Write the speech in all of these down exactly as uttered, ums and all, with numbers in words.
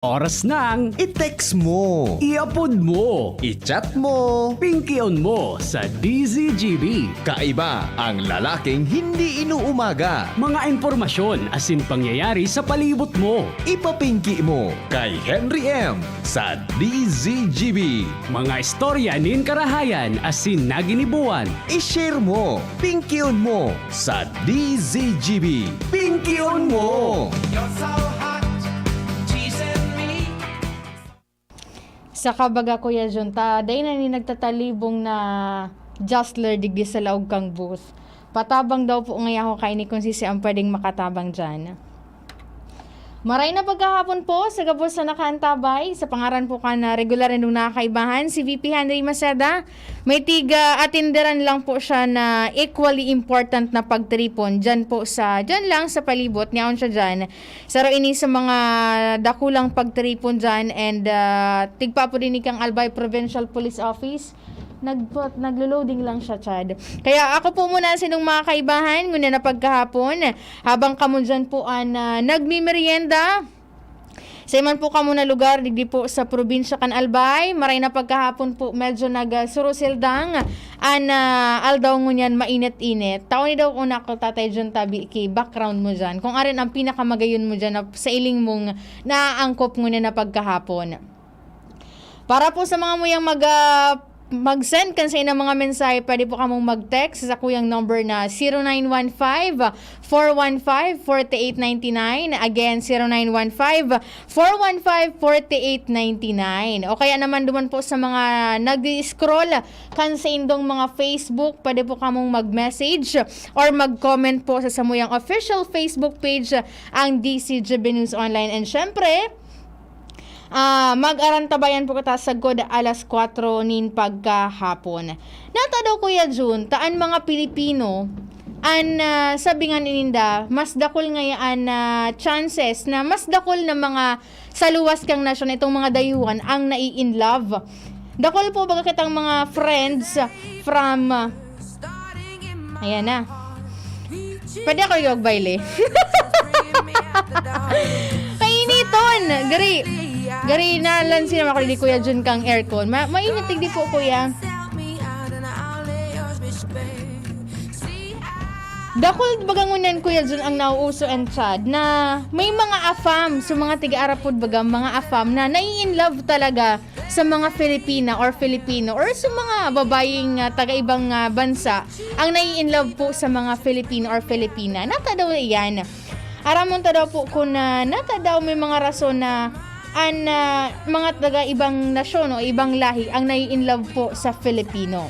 Oras nang I-text mo. I-upload mo. I-chat mo. Pingkion mo sa D Z G B. Kaiba ang lalaking hindi inuumaga. Mga impormasyon asin pangyayari sa palibot mo. Ipapingki mo kay Henry M sa D Z G B. Mga istorya nin karahayan asin naginibuan. I-share mo. Pingkion mo sa D Z G B. Pingkion mo! You're so hot, teasing me. Saka baga, Kuya Jun, ta, dai na ni nagtatalibong na jostler digdi sa laog kang booth. Patabang daw po ngaya ako kaini kung sisi ang pwedeng makatabang dyan. Maray na pagkahapon po sa gabos na nakaantabay. Sa pangaran po kan regular na nakakaibahan, si V P Henry Maceda, may tiga atinderan lang po siya na equally important na pagtiripon dyan po sa, dyan lang sa palibot, niyaon siya dyan. Saro ini sa mga dakulang pagtiripon dyan and ah, tigpa po din kang Albay Provincial Police Office. Nag, naglo-loading lang siya, Chad. Kaya ako po muna sinong mga kaibahan, ngunyan na pagkahapon, habang kamo dyan po an ah, nagmimerienda, sa iman po kamo na lugar, digdi po sa probinsya kan Albay, maray na pagkahapon po, medyo nagsuruseldang an ah, aldaw ngunyan, mainit-init. Tao ni daw una ko, Tatay Jun, tabi ki background mo dyan. Kung arin ang pinakamagayon mo dyan na sa iling mong naaangkop ngunyan na pagkahapon. Para po sa mga muyang mag ah, mag-send kan sa inang mga mensahe, pwede po kamong mag-text sa kuyang number na zero nine one five, four one five, forty-eight ninety-nine. Again, zero nine one five, four one five, forty-eight ninety-nine. O kaya naman duman po sa mga nag-scroll kan sa indong mga Facebook, pwede po kamong mag-message or mag-comment po sa samuyang official Facebook page, ang D C G B News Online. And syempre, ah, mag-arantabayan po kita sagkod alas kwatro nin pagkahapon. Nata daw, Kuya Jun, ta an mga Pilipino, an ah, sabi nga ninda, mas dakul ngayaan na chances na mas dakul na mga sa luwas kang nasyon itong mga dayuhan ang nai-in love. Dakul po baga kitang mga friends from ah, ayan na. Pwede ako yung baile. Kainiton! Gari, gari na lang sila makuli Kuya Jun kang aircon. Ma mainit digdi po, Kuya. Dakul baga ngunyan, Kuya Jun, ang nauuso and Chad na may mga afam, so mga tiga-arapod baga, mga afam na nai-in love talaga sa mga Filipina or Filipino or sa mga babayeng ah, taga-ibang ah, bansa ang nai-in love po sa mga Filipino or Filipina. Nata daw iyan. Aramon ta daw po kung na nata daw may mga rason na an ah, mga taga-ibang nasyon o ibang lahi ang nai-in love po sa Filipino.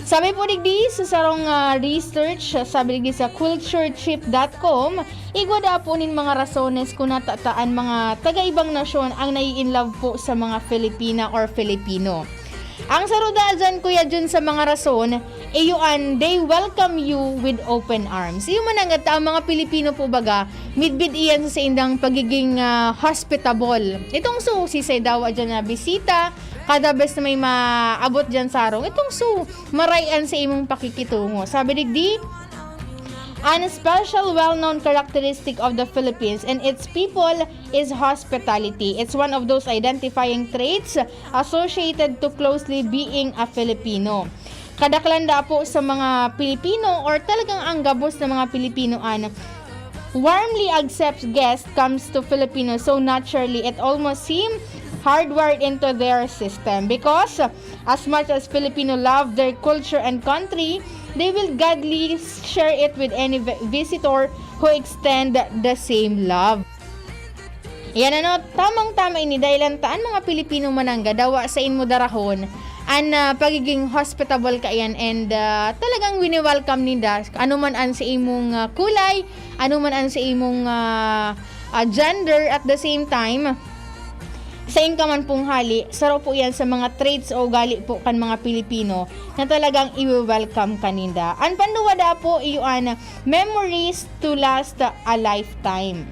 Sabi po digdi sa sarong ah, research, sabi digdi sa culture trip dot com, igwa da po nin mga rasones kung nata ta an mga taga-ibang nasyon ang nai-in love po sa mga Filipina or Filipino. Ang saro da dyan, Kuya Jun, sa mga rason, iyo an they welcome you with open arms. Iyo man ang ta ang mga Pilipino po baga, midbid iyan sa indang pagiging ah, hospitable. Itong so, sisay dawa dyan na bisita, kada bes na may maabot dyan sarong, itong so, maray-an sa imong pakikitungo. Sabi digdi, an special well-known characteristic of the Philippines and its people is hospitality. It's one of those identifying traits associated to closely being a Filipino. Kadaklan da po sa mga Pilipino or talagang ang gabos na mga Pilipino an warmly accepts guest comes to Filipinos so naturally it almost seem hardwired into their system because as much as Filipino love their culture and country, they will gladly share it with any vi- visitor who extend the same love. Yan ano, tamang-tama ini dahil ang taan mga Pilipino manangga dawa sa inmo darahon an ah, pagiging hospitable kaiyan and ah, talagang wini-welcome ninda anuman an sa imong ah, kulay, anuman an sa imong ah, ah, gender at the same time sa ka man pong hali, saro po yan sa mga traits o ugali po kan mga Pilipino na talagang i-welcome kaninda. An panduwa da po, iyo an memories to last a lifetime.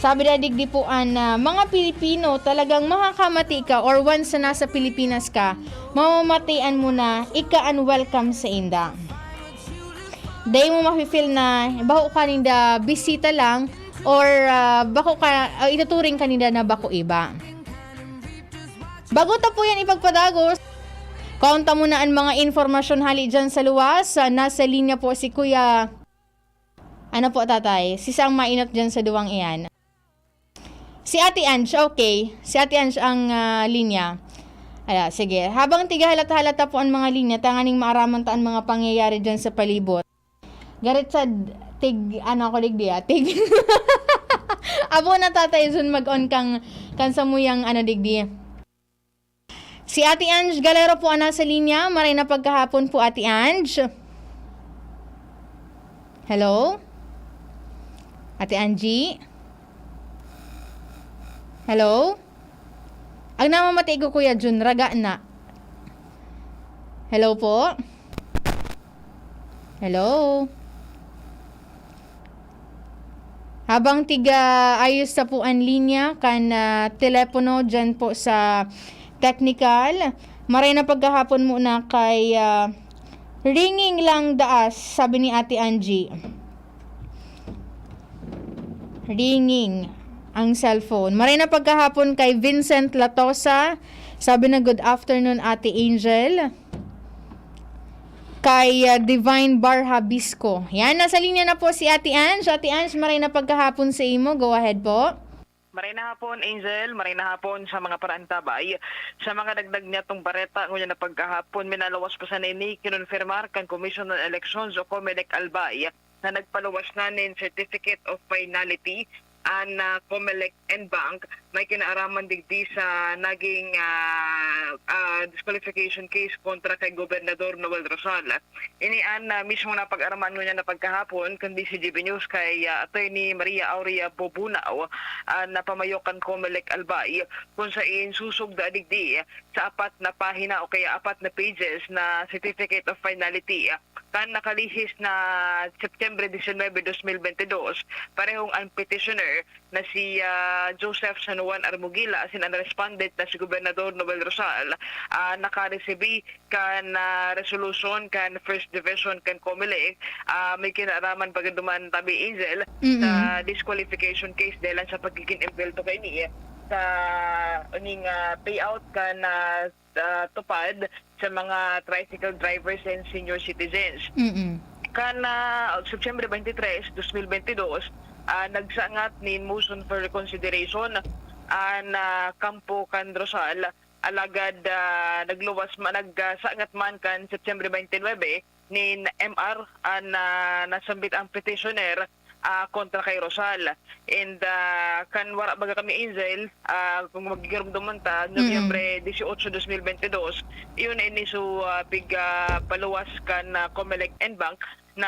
Sabi da digdi po an ah, mga Pilipino, talagang makakamati ka or once na nasa Pilipinas ka, mamamatian mo na ika an welcome sa inda. Dai mo mafe-feel na baho ka ninda bisita lang, or, ah, bako ka, ah, ituturing kanila na bako iba. Bago ta po yan ipagpadagos, kaunta muna an mga informasyon hali dyan sa luwas. Ah, nasa linya po si Kuya, ano po, Tatay? Si saang mainot dyan sa duwang iyan? Si Ate Ange, okay. Si Ate Ange ang, ah, linya. Ala, sige. Habang tigahalat-halata po ang mga linya, tanganing maaraman ta ang mga pangyayari dyan sa palibot. Garit sa tig, ano ako, digdi, ah, tig. Abo na, Tatay Jun, mag-on kang, kan samuyang, ano, digdi. Si Ate Ange Galero po ang nasa linya. Maray na pagkahapon po, Ate Ange. Hello? Ate Angie? Hello? Ang namamati ko, Kuya Jun, raga na. Hello po? Hello? Habang tiga ayos sa po an linya kan, ah, telepono dyan po sa technical, maray na pagkahapon muna kay, ah, ringing lang daas, sabi ni Ate Angie. Ringing ang cellphone. Maray na pagkahapon kay Vincent Latosa. Sabi na, "Good afternoon, Ate Angel." Kay, ah, Divine Barhabisco. Yan, nasa linya na po si Ate Ange. Ate Ange, maray na pagkahapon sa imo. Go ahead po. Maray na hapon, Angel. Maray na hapon sa mga paraantabay. Sa mga dagdag niya tong bareta, ngunyan na pagkahapon, minalawas pa sa nini, kinonfirmar kan Commission on Elections o Comelec Albay na nagpaluwas na nin Certificate of Finality an, ah, Comelec and Bank may kinaaraman digdi sa naging, ah, ah, disqualification case kontra kay Gobernador Noel Rosal. Ini an, ah, mismong napag-araman ngunyan na pagkahapon kan D C G B News kay, ah, Attorney Maria Aurea Bobunao, ah, na pamayo kan Comelec Albay, kung sain susog da digdi sa apat na pahina o kaya apat na pages na Certificate of Finality, ah, kan nakalihis na September diecinuebe, dos mil bentidós, parehong ang petitioner na si, ah, Joseph San Juan Armugila asin ang respondent na si Gobernador Noel Rosal, ah, nakaresibi kan, ah, resolusyon kan First Division kan Comelec, ah, may kinaaraman pa duman, tabi, Angel, Mm-mm. sa disqualification case dahil sa pagiging embelto kaini sa uning, ah, payout kan, ah, ah, TUPAD sa mga tricycle drivers and senior citizens. Mm-mm. Kan, ah, September twenty-three, dos mil bentidós, ah, nagsangat nin motion for reconsideration an, ah, kampo kan Rosal, alagad, ah, nagluwas ma-, nagsangat man kan September twenty-nine nin M R an, ah, nasambit ang petitioner, ah, kontra kay Rosal. And, ah, kan wara baga kami, Angel, ah, kung magigiromdoman ta, Mm. Nobyembre dieciocho, dos mil bentidós, iyon na ini so, ah, pig, ah, paluwas kan, ah, Comelec and Bank na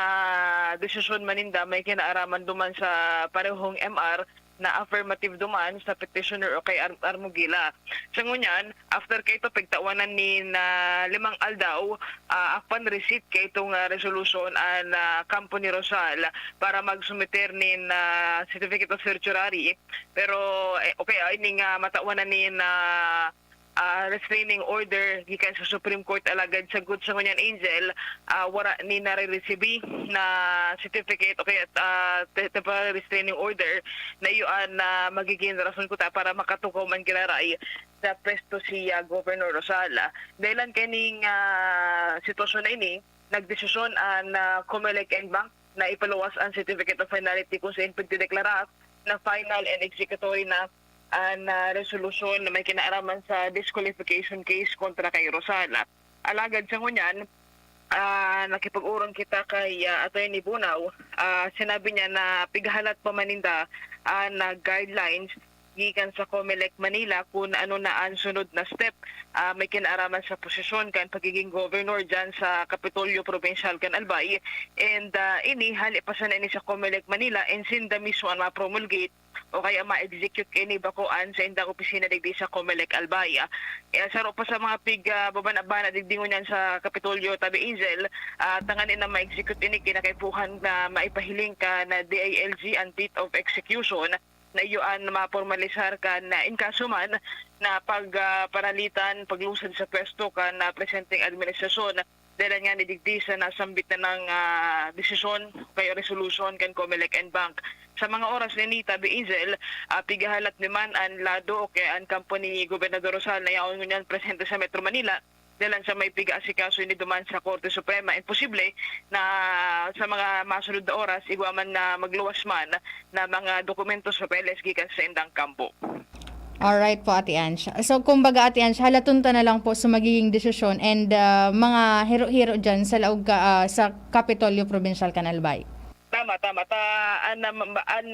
desisyon man ninda may kinaaraman duman sa parehong M R na affirmative duman sa petitioner o kay Ar-, Armugila. Sa ngunyan, after kaito, pigtawanan nin, ah, limang aldaw, ah, akpan receipt kaitong, ah, resolution an, ah, kampo ni Rosal para magsumiter nin, ah, certificate of certiorari. Pero, eh, okay, ah, ining, ah, matawan na nin, ah, ah, restraining order gikan sa Supreme Court, alagad sagkod sa ngunyan, Angel, ah, wara ni nare-resibi na certificate o kaya, ah, te-, temporary restraining order na iyo an, ah, magiging rason kuta para makatukaw man giraray sa pwesto si, ah, Governor Rosal. Dahilan kaning, ah, sitwasyon na ini, nagdesisyon an, ah, Comelec and Bank na ipaluwas an Certificate of Finality kung sain pagdedeklara na final and executory na an, ah, resolusyon na may kinaaraman sa disqualification case kontra kay Rosal. Alagad sa ngunyan, ah, nakipag-orong kita kay, ah, Attorney Bunao. Ah, sinabi niya na pighahalat pa man ninda an, ah, guidelines gikan sa Comelec Manila kun ano na an sunod na step, ah, may kinaaraman sa posisyon kan pagiging governor diyan sa Kapitolyo Probinsyal kan Albay. And, ah, ini, hali pa sana ini sa Comelec Manila, and sinda mismo an ma-promulgate o kaya ma-execute kaini bako an saindang opisina digdi sa Comelec Albay. Kaya saro pa sa mga pig, ah, babana-bana digdi ngunyan sa Kapitolyo, tabi Angel, ah, tanganing na ma-execute ini, kinakaipuhan na maipahiling kan D I L G an date of execution na iyo an mapormalisar kan, ah, in kaso man na pag, ah, panalitan, paglusad sa pwesto kan, ah, presenteng administrasyon. Dalan nga ni digdi sa nasambit na nang, ah, desisyon kay resolution kan Comelec and Bank. Sa mga oras na ini, Tabi Angel, ah, pigahalat ni man an lado o kaya an kampo ni Gobernador Rosal na yaon ngunyan presente sa Metro Manila. Dalan sa may piga-asikaso ini duman sa Korte Suprema. Imposible na sa mga masunod na oras, igwa man na magluwas man na mga dokumento sa papeles gikan sa indang kampo. Alright po, Ate Ange. So, kumbaga, Ate Ange, halaton ta na lang po sa magiging desisyon and ah, mga hiro-hiro dyan sa laog ka, ah, sa Kapitolyo Provincial kan Albay. Tama, tama. Ta, an, an, an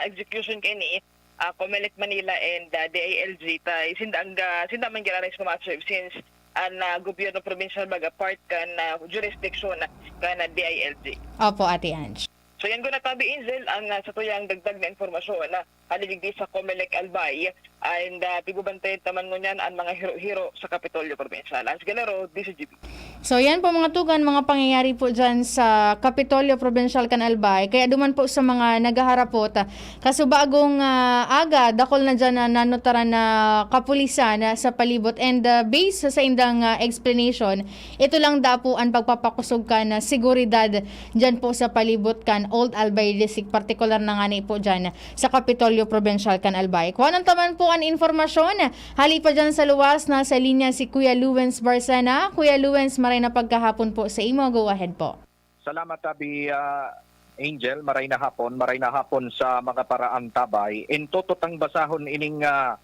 execution kaini, ah, Comelec Manila and ah, D I L G, ta, sinda, ang, ah, sinda man girares kumaso since an ah, gobyerno provincial baga part kan ah, jurisdiction kan ah, D I L G. Opo, Ate Ange. So yan guna, Tabi Angel, ang ah, sa tuyang dagdag na impormasyon na hali digdi sa Comelec Albay, and uh, pigubantayan ta man ngunyan an mga hiro-hiro sa Kapitolyo Provincial. Hans Galero, D C G B. So yan po mga tugan, mga pangyayari po dyan sa Kapitolyo Provincial kan Albay. Kaya duman po sa mga naghaharapot, ah, kasubagong ah, aga, dakol na dyan na nanotaran na kapulisan ah, sa palibot. And ah, based sa indang ah, explanation, ito lang da po ang pagpapakusog kan ah, seguridad dyan po sa palibot kan Old Albay District, partikular na ngani po dyan sa Kapitolyo Provincial kan Albay. Kuhanon ta man po an impormasyon. Hali pa dyan sa luwas, nasa linya si Kuya Luwens Barcena. Kuya Luwens, maray na pagkahapon po sa imo. Go ahead po. Salamat, Tabi ah, Angel. Maray na hapon, maray na hapon sa mga paraantabay. In toto tang basahon ining ah,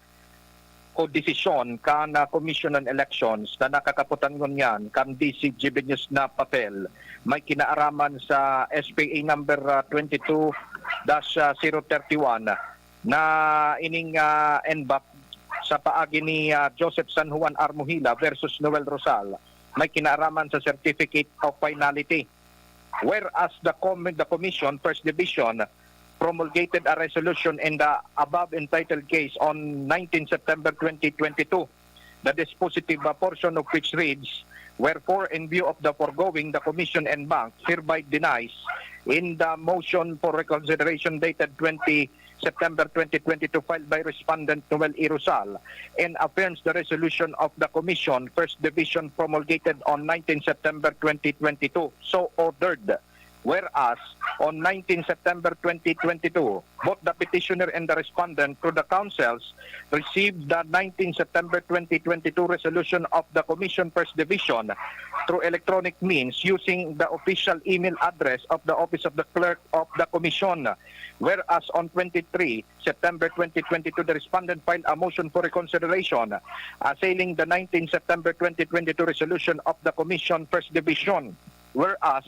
ko desisyon kan ah, Commission on Elections na nakakaputan ngunyan kan D C G B News na papel, may kinaaraman sa S P A number ah, twenty-two dash zero thirty-one na ining ah, N BAC sa paagi ni ah, Joseph San Juan Armuhila versus Noel Rosal, may kinaaraman sa Certificate of Finality. Whereas the, com- the Commission, First Division, promulgated a resolution in the above entitled case on nineteen September twenty twenty-two, the dispositive uh, portion of which reads, "Wherefore, in view of the foregoing, the Commission en banc hereby denies in the motion for reconsideration dated twenty September twenty twenty-two filed by Respondent Noel E. Rosal and affirms the resolution of the Commission, First Division, promulgated on nineteen September twenty twenty-two. So ordered." Whereas, on nineteen September twenty twenty-two, both the petitioner and the respondent through the counsels received the nineteen September twenty twenty-two resolution of the Commission First Division through electronic means using the official email address of the Office of the Clerk of the Commission. Whereas on twenty-three September twenty twenty-two, the respondent filed a motion for reconsideration, assailing the nineteen September twenty twenty-two resolution of the Commission First Division. Whereas,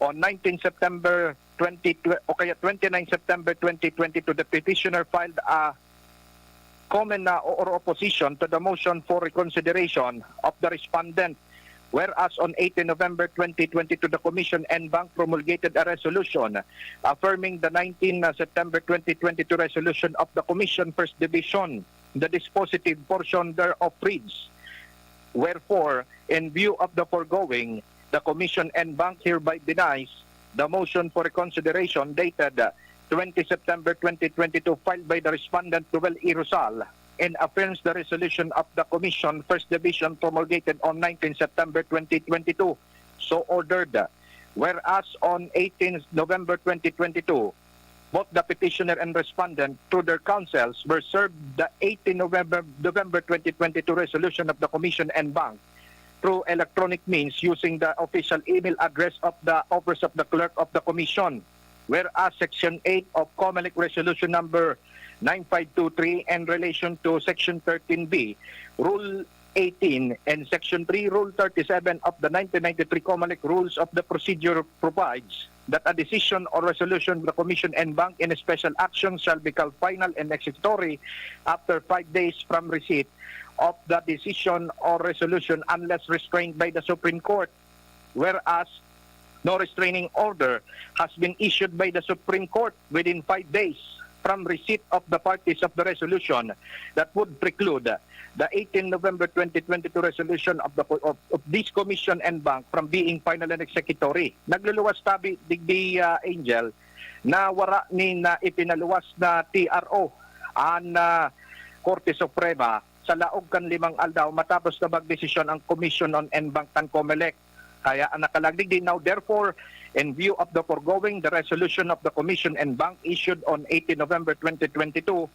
on nineteen September twenty, o kaya twenty-nine September twenty twenty-two, the petitioner filed a comment na or opposition to the motion for reconsideration of the respondent. Whereas on eighteen November twenty twenty-two, the Commission en banc promulgated a resolution affirming the nineteen September twenty twenty-two resolution of the Commission First Division. The dispositive portion thereof reads, "Wherefore, in view of the foregoing, the Commission en banc hereby denies the motion for reconsideration dated twenty September twenty twenty-two filed by the respondent Noel E. Rosal and affirms the resolution of the Commission First Division promulgated on nineteen September twenty twenty-two. So ordered." Whereas on eighteen November twenty twenty-two, both the petitioner and respondent through their counsels were served the eighteen November, November twenty twenty-two resolution of the Commission en banc through electronic means using the official email address of the Office of the Clerk of the Commission. Whereas Section eight of Comelec Resolution Number nine five two three in relation to Section thirteen B, Rule eighteen, and Section three, Rule thirty-seven of the nineteen ninety-three Comelec Rules of the Procedure provides that a decision or resolution of the Commission en banc in a special action shall be called final and executory after five days from receipt of the decision or resolution unless restrained by the Supreme Court. Whereas, no restraining order has been issued by the Supreme Court within five days from receipt of the parties of the resolution that would preclude the eighteen November twenty twenty-two resolution of the of, of this Commission en banc from being final and executory. Nagluluwas tabi digdi, ah, Angel, na wara ni na ipinaluwas na T R O an, ah, Korte Suprema sa laog kan limang aldaw matapos na magdesisyon ang Commission on en banc kan Comelec. Kaya ang nakalag digdi, now therefore, in view of the foregoing, the resolution of the Commission en Banc issued on eighteen November twenty twenty-two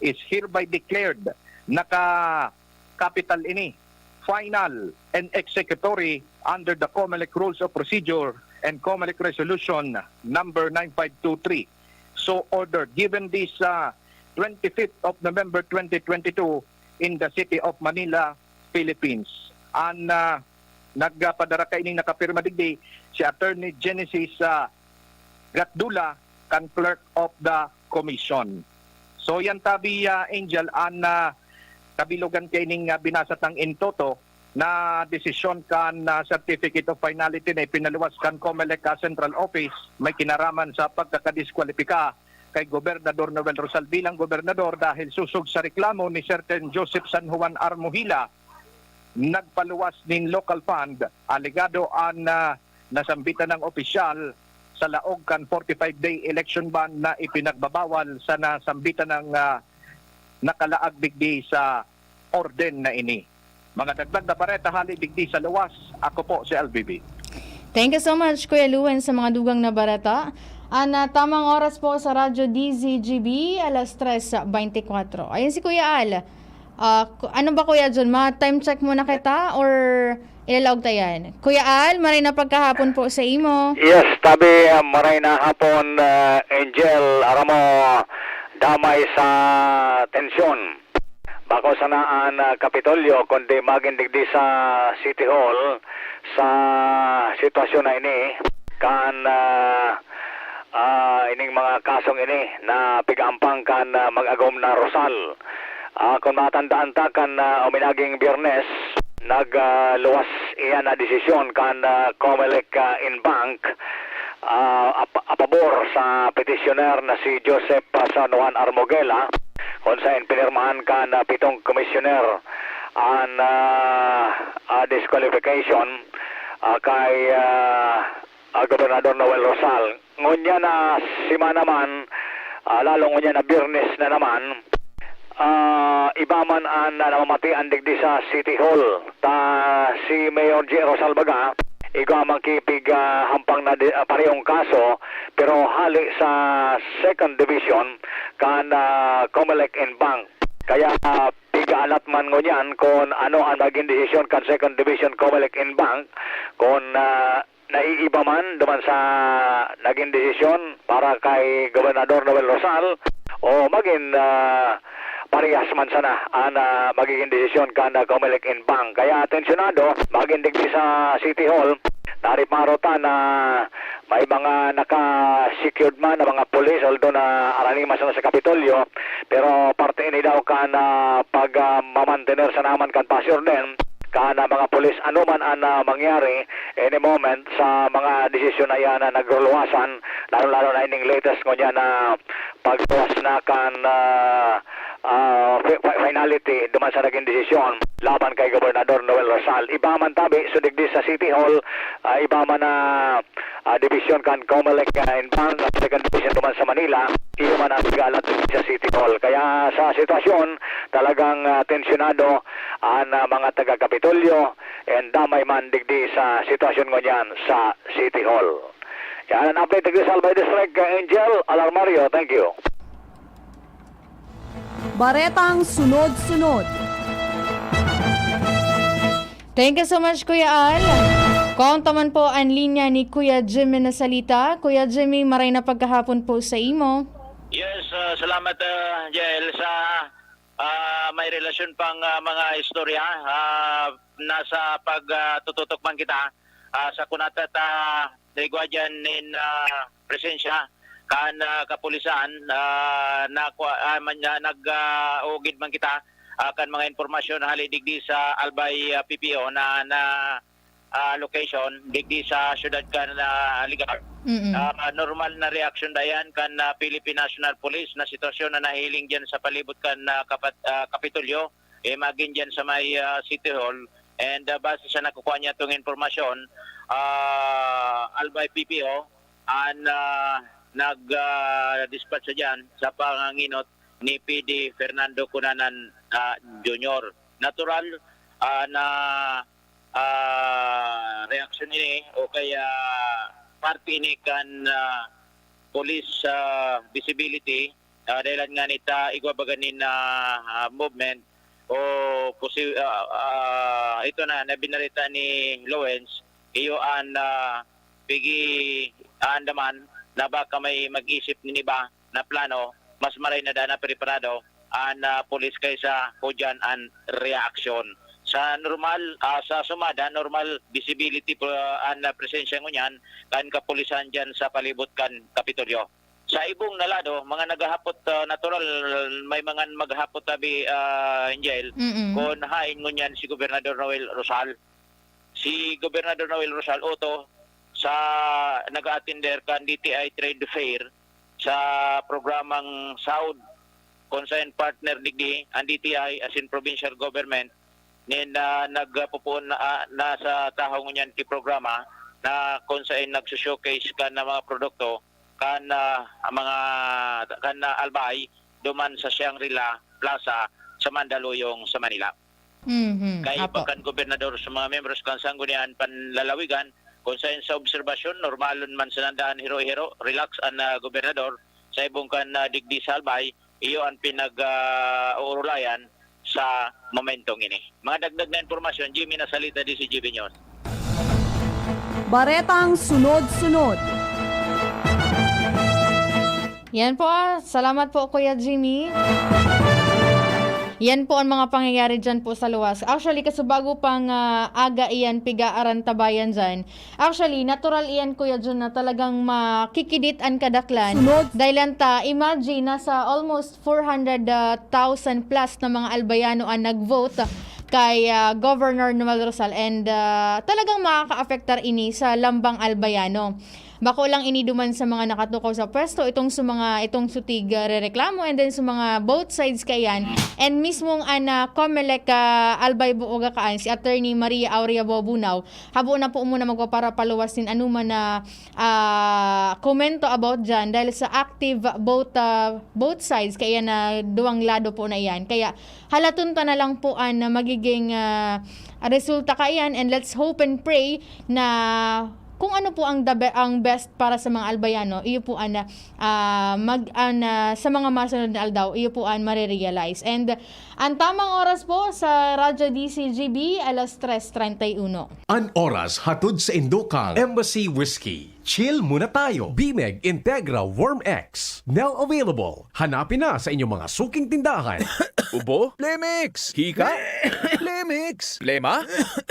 is hereby declared naka-capital ini, final and executory under the COMELEC Rules of Procedure and COMELEC Resolution number nine five two three. So ordered, given this, uh, twenty-fifth of November twenty twenty-two in the city of Manila, Philippines. An, uh, nagpadara kaining nakapirma digdi si Attorney Genesis, uh, Gatdula, kan Clerk of the Commission. So yan tabi, uh, Angel, an, uh, kabilogan kaining, uh, binasa tang in toto na desisyon kan, uh, Certificate of Finality na ipinaluwas kan COMELEC, uh, Central Office, may kinaraman sa pagkakadiskwalipika kay Gobernador Noel Rosal bilang gobernador dahil sosog sa reklamo ni Certain Joseph San Juan Armohila, nagpaluwas nin local fund, alegado an, ah, nasambitan ng opisyal sa laog kan forty-five day election ban na ipinagbabawal sa nasambitan ng, ah, nakalaag digdi sa orden na ini. Mga dagdag na bareta hali digdi sa luwas, ako po si L B B. Thank you so much, Kuya Luen, sa mga dugang na bareta. An, ah, tamang oras po sa Radyo D Z G B, alas tres beintikwatro. Ayan si Kuya Al. Ah, ku-, ano ba, Kuya John? Ma-time check muna kita or ilalaog ta yan? Kuya Al, maray na pagkahapon po sa imo. Yes, tabi, ah, maray na hapon, ah, Angel, aram mo, damay sa tensyon. Bako sana an, ah, Kapitolyo, kundi magin digdi sa City Hall sa sitwasyon na ini, kan, ah, ah, ining mga kasong ini na pig-ampang kan, ah, mag-agom na Rosal. Ah, kun matandaan ta, kan, ah, uminaging Biyernes, nag, ah, luwas iyan na desisyon kan, ah, COMELEC, ah, en banc, ah, ap-, apabor sa petitioner na si Joseph, ah, San Juan Armoguela, kun saen pinirmahan kan, ah, pitong komisyoner an, ah, ah, disqualification, ah, kay, ah, ah, Gobernador Noel Rosal. Ngunyan na semana man, ah, lalo ngunyan na Biyernes na naman, ah, iba man an, ah, namamatian digdi sa City Hall. Ta si Mayor J. Rosal baga, igwa man ki pig, ah, hampang na di-, ah, parehong kaso, pero hali sa Second Division kan, ah, COMELEC en banc. Kaya, ah, pig-aalat man ngunyan kun ano an magin desisyon kan Second Division COMELEC en banc, kun, ah, naiiba man duman sa nagin desisyon para kay Gobernador Noel Rosal o magin, ah, parehas man sana an, ah, magiging desisyon kan, ah, COMELEC en banc. Kaya tensyonado, magin digdi sa City Hall, nariparo ta na may mga naka-secured man na mga pulis, although na aranimas na sa Kapitolyo, pero parte ini daw kan, ah, pag, ah, mamantener sana man kan pasi-orden kan, ah, mga pulis, ano man an, ah, mangyari any moment sa mga desisyon na iyan na nagluluwasan, lalo-lalo na ining latest ngunyan na pagluwas na kan, ah, ah, fi-, fi-, finality duman sa nagin desisyon laban kay Gobernador Noel Rosal. Iba man tabi, so digdi sa City Hall, ah, iba man na, ah, division kan COMELEC, ah, en banc, ah, Second Division duman sa Manila, iyo man ang nag-aalat sa City Hall. Kaya sa sitwasyon, talagang, ah, tensyonado an, ah, mga taga-Kapitolyo, and damay man digdi sa sitwasyon ngunyan sa City Hall. Yan ang update digdi sa Albay District, ah, Angel Alarmario. Thank you. Baretang sunod-sunod. Thank you so much, Kuya Al. Kung taman po ang linya ni Kuya Jimmy na salita. Kuya Jimmy, maray na pagkahapon po sa imo. Yes, ah, salamat, ah, Jael. Sa, ah, may relasyon pang, ah, mga istorya, ah, nasa pag, ah, tututok man kita, ah, sa kunata ta igwa diyan nin, ah, presensya kan, ah, kapulisan, ah, na kwa-, ah, man, ah, nag, ah, ugid man kita, ah, kan mga impormasyon hali digdi sa Albay, ah, P P O na, na, ah, location digdi sa siyudad kan, ah, Ligar. Mm-mm. Ah, normal na reaksyon dayan kan, ah, Philippine National Police na sitwasyon na nahiling diyan sa palibot kan, ah, kapat-, ah, Kapitolyo, eh, magin diyan sa may, ah, City Hall. And, ah, base sa nakukuha niya tong impormasyon, ah, Albay P P O an, ah, nag, ah, dispatch sa diyan sa pangangenot ni P D Fernando Cunanan, ah, Junior. Natural, ah, na ah, reaksyon ini o kaya parte ini kan, ah, police, ah, visibility, ah, dahilan nga nita igwa baga nin, ah, ah, movement o posi-, ah, ah, ito na, na binarita ni Lawrence, iyo an, ah, pigi aandaman na baka may mag-isip nin iba na plano, mas maray na daa na preparado an, ah, pulis kaysa ko diyan an reaksyon. Sa normal, ah, sa sumada, normal visibility po an, ah, presensya ngunyan kan kapulisan diyan sa palibot kan Kapitolyo. Sa ibong na lado, mga naghahapot, ah, natural, may mga maghahapot tabi, ah, Angel, Mm. kung hain ngunyan si Gobernador Noel Rosal. Si Gobernador Noel Rosal Otto sa nag-a-attender kan D T I Trade Fair sa programang South, kung saen partner digdi an D T I asin provincial government, nin, ah, nagpupuon na, ah, na sa tahaw ngunyan ki programa na kung saen nagso-showcase kan mga produkto kan, ah, mga, kan, ah, Albay duman sa Shangri-La Plaza sa Mandaluyong sa Manila. Mhm, Kay apo. pagkan gobernador sa mga miyembros kan Sangguniang Panlalawigan, kung saen sa obserbasyon, normalon man sa nandahan hiro-hiro, relax an, ah, gobernador sa ibong kan, ah, digdi sa Albay, iyo an pinag, ah, uurulayan sa momentong ini. Mga dagdag na impormasyon, Jimmy Nasalita, D C G B News. Baretang sunod-sunod. Yan po, ah. Salamat po, Kuya Jimmy. Yan po ang mga pangyayari dyan po sa luwas. Actually, kasubago pang, ah, aga iyan, piga arantabayan dyan. Actually, natural iyan, Kuya Jun, na talagang makikidit an kadaklan. Sunod. Dahil ang ta, imagine, nasa almost four hundred thousand plus na mga Albayano ang nag-vote kay, ah, Governor Noel Rosal, and, ah, talagang makakaapektar ini sa lambang Albayano. Bako lang ini duman sa mga nakatukaw sa pwesto, itong sa mga, itong sutig, ah, rereklamo, and then sa mga both sides kaiyan. And mismong an, ah, Comelec, ah, Albay Buoga kaan, si Attorney Maria Aurea Bobunao, habo na po muna magpaparapaluwas nin anuman na, ah, komento about dyan dahil sa active both, ah, both sides kaiyan na duwang lado po na iyan. Kaya halaton ta na lang po an, ah, magiging, ah, resulta kaiyan, and let's hope and pray na kung ano po ang the be-, ang best para sa mga Albayano, iyo po an, ah, mag-, an, ah, sa mga masunod na aldaw, iyo po an mare-realize. And ang tamang oras po sa Radyo D C G B, alas tres treinta y uno. An oras hatod saindo kan Embassy Whiskey. Chill muna tayo. Bimeg Integra Warm X. Now available. Hanapin na sa inyong mga suking tindahan. Ubo? Plemix! Hika? Plemix! Plema?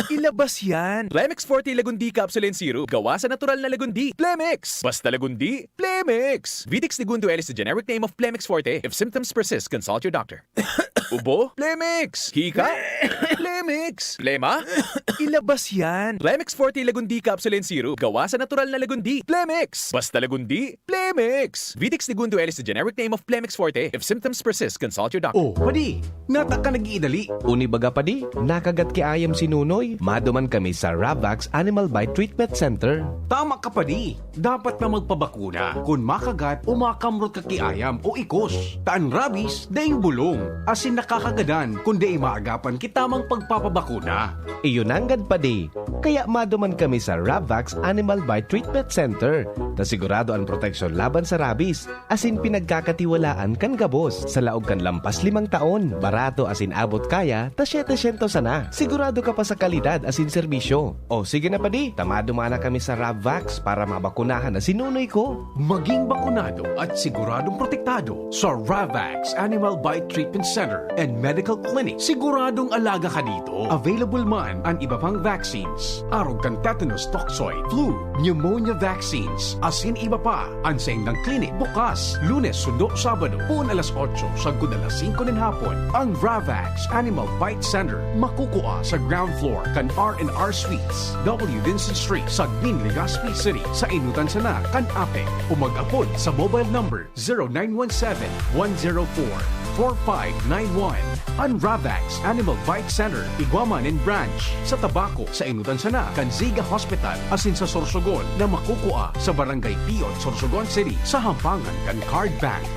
Ilabas yan! Plemix Forte Lagundi Capsule and Syrup. Gawa sa natural na lagundi. Plemix! Basta lagundi, Plemix! Vitex Negundo L is the generic name of Plemix Forte. If symptoms persist, consult your doctor. Ubo? Plemix! Hika? Plemix! Plema? Ilabas yan! Plemix Forte Lagundi Capsule and Syrup. Gawa sa natural na lagundi. Plemix! Basta lagundi, Plemix! Vitex Negundo L is the generic name of Plemix Forte. If symptoms persist, consult your doctor. Oh, padi, nata ka nag-iidali. Uni baga, padi, nakagat ki ayam si Nunoy. Maduman kami sa Ravax Animal Bite Treatment Center. Tama ka, padi. Dapat na magpabakuna kun makagat o makamrot ka ki ayam o ikos. Ta an rabies, daing bulong, asin nakakagadan kun dai maagapan ki tamang pagpapabakuna. Iyo nanggad, padi. Kaya maduman kami sa Ravax Animal Bite Treatment Center, ta sigurado an proteksyon laban sa rabies, asin pinagkakatiwalaan kan gabos. Sa laog kan lampas limang taon, barato asin abot kaya ta setecientos sana. Sigurado ka pa sa kalidad asin serbisyo. O sige na, padi, ta maduman na kami sa Ravax para mabakunahan na si Nunoy ko. Maging bakunado at siguradong protektado sa Ravax Animal Bite Treatment Center and Medical Clinic. Siguradong alaga ka dito. Available man an iba pang vaccines, arog kan tetanus toxoid, flu, pneumonia vaccines, asin iba pa. An saindang clinic bukas Lunes sundo Sabado, poon alas otso sagkod alas singko nin hapon. Ang Ravax Animal Bite Center makukua sa ground floor kan R and R Suites, W Vincent Street, Sagmin, Legazpi City, sa Inutan Sana kan APEC, o mag-apod sa mobile number zero nine one seven, one zero four, four five nine one. An Ravax Animal Bite Center, igwa man nin branch sa Tabaco, sa Inutan Sana kan Ziga Hospital, asin sa Sorsogon na makukua sa Barangay Piot, Sorsogon City, sa hampangan kan Card Bank.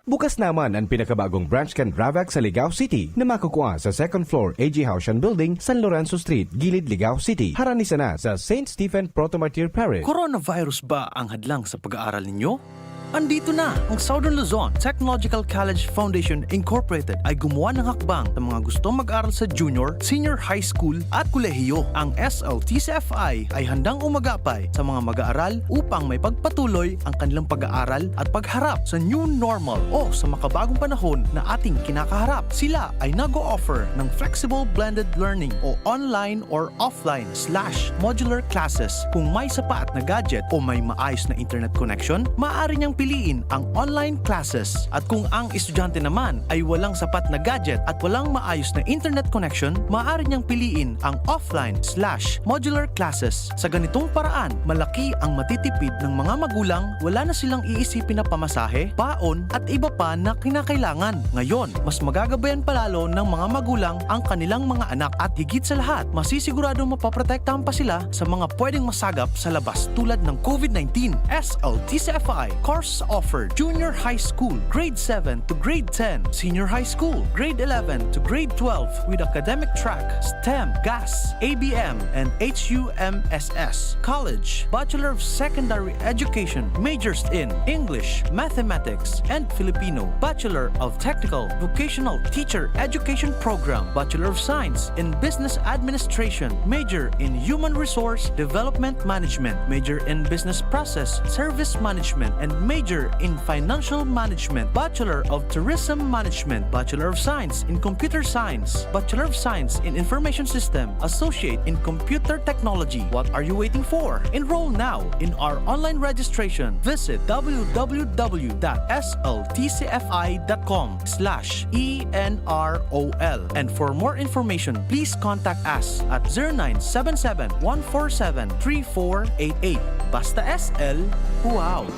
Bukas naman ang pinakabagong branch kan Ravac sa Ligao City na makukua sa second floor A J Haushan Building, San Lorenzo Street, Gilid, Ligao City. Harani sana sa Saint Stephen Proto Martyr Parish. Coronavirus ba ang hadlang sa pag-aaral ninyo? Andito na! Ang Southern Luzon Technological College Foundation Incorporated ay gumawa ng hakbang sa mga gustong mag-aral sa junior, senior high school at kolehiyo. Ang S L T C F I ay handang umagapay sa mga mag-aaral upang may pagpatuloy ang kanilang pag-aaral at pagharap sa new normal o sa makabagong panahon na ating kinakaharap. Sila ay nag-o-offer ng flexible blended learning o online or offline slash modular classes. Kung may sapat na gadget o may maayos na internet connection, maaari niyang piliin ang online classes. At kung ang estudyante naman ay walang sapat na gadget at walang maayos na internet connection, maaari niyang piliin ang offline slash modular classes. Sa ganitong paraan, malaki ang matitipid ng mga magulang, wala na silang iisipin na pamasahe, baon, at iba pa na kinakailangan. Ngayon, mas magagabayan pa lalo ng mga magulang ang kanilang mga anak at higit sa lahat, masisiguradong mapoprotektahan pa sila sa mga pwedeng masagap sa labas tulad ng COVID nineteen. S L T C F I course offered: Junior High School, Grade seven to Grade ten, Senior High School, Grade eleven to Grade twelve with academic track STEM, GAS, A B M, and H U M S S. College, Bachelor of Secondary Education, majors in English, Mathematics, and Filipino, Bachelor of Technical Vocational Teacher Education Program, Bachelor of Science in Business Administration, major in Human Resource Development Management, major in Business Process Service Management, and major in Financial Management, Bachelor of Tourism Management, Bachelor of Science in Computer Science, Bachelor of Science in Information System, Associate in Computer Technology. What are you waiting for? Enroll now in our online registration. Visit w w w dot s l t c f i dot com slash e n r o l. And for more information, please contact us at zero nine seven seven, one four seven, three four eight eight. Basta S L, wow!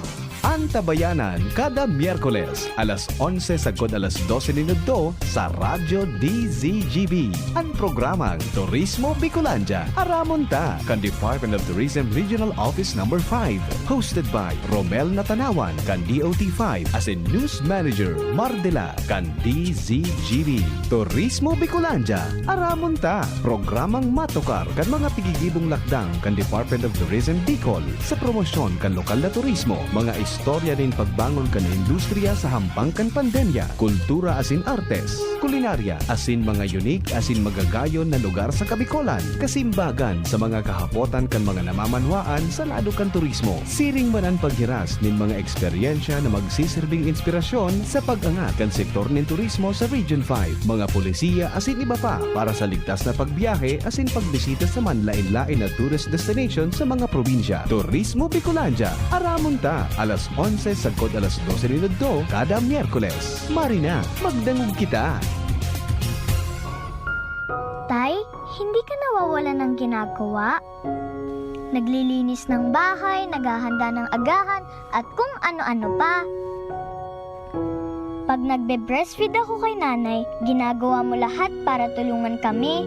Antabayanan kada Miyerkules, alas onse sagkod alas dose nin udto sa Radyo D Z G B, an programang Turismo Bicolandia. Aramon ta kan Department of Tourism Regional Office Number five, hosted by Romel Natanawan kan D O T five asin News Manager Mardela kan D Z G B. Turismo Bicolandia, aramon ta! Programang matukar kan mga pigigibong lakdang kan Department of Tourism Bicol sa promosyon kan lokal na turismo, mga istorya nin pagbangon kan industriya sa hampang kan pandemya, kultura asin artes, kulinarya, asin mga unique asin magagayon na lugar sa Kabicolan, kasimbagan sa mga kahapotan kan mga namamanwaan sa lado kan turismo. Siring man an paghiras nin mga eksperyensya na magsiserbing inspirasyon sa pag-angat kan sektor nin turismo sa Region five, mga polisiya asin iba pa para sa ligtas na pagbiyahe asin pagbisita sa manlaen-laen na tourist destination sa mga probinsya. Turismo Bicolandia, aramon ta, alas onse sagkod alas dose nin udto kada Miyerkules. Marina, magdangog kita! Tay, hindi ka nawawalan ng ginagawa? Naglilinis ng bahay, naghahanda ng agahan, at kung ano-ano pa. Pag nagbe-breastfeed ako kay nanay, ginagawa mo lahat para tulungan kami.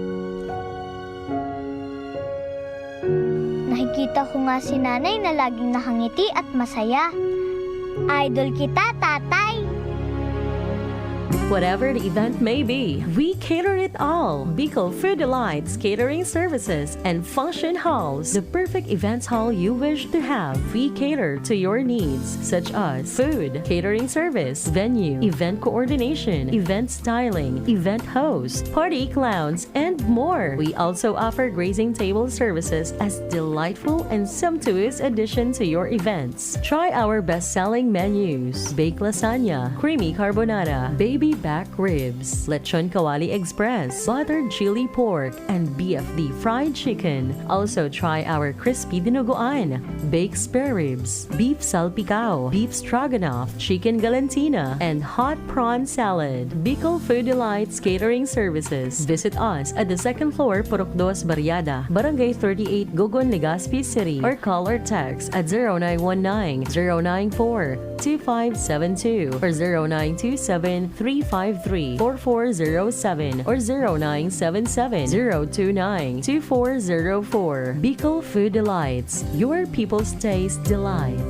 Nakikita ko nga si nanay na laging nakangiti at masaya. Idol kita, tatay! Whatever the event may be, we cater it all. Bicol Food Delights Catering Services and Function Halls, the perfect events hall you wish to have. We cater to your needs, such as food, catering service, venue, event coordination, event styling, event host, party clowns, and more. We also offer grazing table services as delightful and sumptuous addition to your events. Try our best-selling menus: baked lasagna, creamy carbonara, baby back ribs, lechon kawali express, buttered chili pork, and B F D fried chicken. Also try our crispy dinuguan, baked spare ribs, beef salpicao, beef stroganoff, chicken galantina, and hot prawn salad. Bicol Food Delights Catering Services. Visit us at the second floor, Purok Dos Barriada, Barangay thirty-eight, Gogon, Legazpi City, or call or text at zero nine one nine, zero nine four, two five seven two or zero nine two seven, three five three, four four zero seven or zero nine seven seven, zero two nine, two four zero four. Bicol Food Delights, your people's taste delight.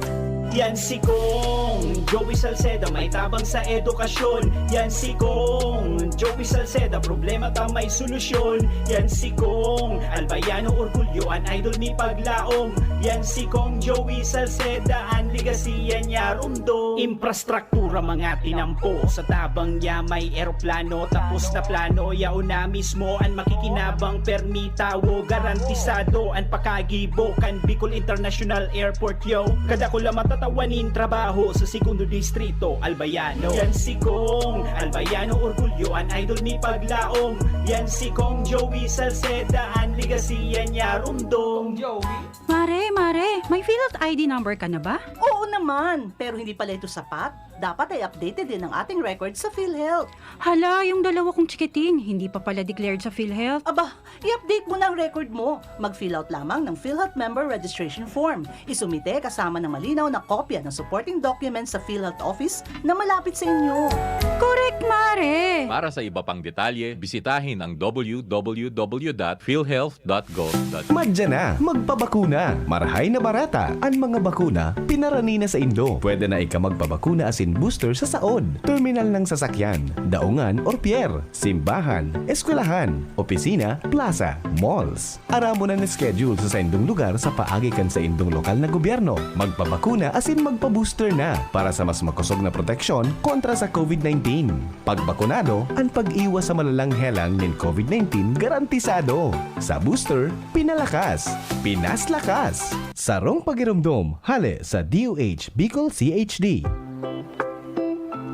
Yan si Kong Joey Salceda, may tabang sa edukasyon. Yan si Kong Joey Salceda, problema ta may solusyon. Yan si Kong Albayano Orgulyo, an idol mi paglaom. Yan si Kong Joey Salceda, an legacy yan niya rumdom. Infrastruktura mga tinampo, sa tabang niya may eroplano, tapos na plano, yaon na mismo an makikinabang, permi tawo, garantisado an pakagibo kan Bicol International Airport, yo. Kadakula matatawa nin trabaho sa Segundo Distrito, Albayano. Yan si Kong Albayano Orgulyo, an idol mi paglaom. Yan si Kong Joey Salceda, an legacy yan niya rumdom. Kong Joey. Mare, mare, may PhilHealth I D number ka na ba? Oo naman, pero hindi pala ito sapat. Dapat ay updated din ang ating record sa PhilHealth. Hala, yung dalawa kong chikiting, hindi pa pala declared sa PhilHealth. Aba, i-update mo na ang record mo. Mag-fill out lamang ng PhilHealth Member Registration Form. Isumite kasama ng malinaw na kopya ng supporting documents sa PhilHealth Office na malapit sa inyo. Correct, Mare! Para sa iba pang detalye, bisitahin ang w w w dot philhealth dot gov dot. Madya na, magpabakuna. Marahay na barata an mga bakuna, pinarani na saindo. Pwede na ika magpabakuna asin booster sa saod, terminal ng sasakyan, daungan or pier, simbahan, eskwelahan, opisina, plaza, malls. Aramon an schedule sa saindong lugar sa paagi kan saindong lokal na gobyerno. Magpabakuna asin magpa-booster na para sa mas makosog na proteksyon kontra sa covid nineteen. Pagbakunado, an pag-iwas sa malalang helang nin covid nineteen garantisado. Sa booster, pinalakas, pinaslakas. Sarong pagiromdom, hale sa D O H Bicol C H D.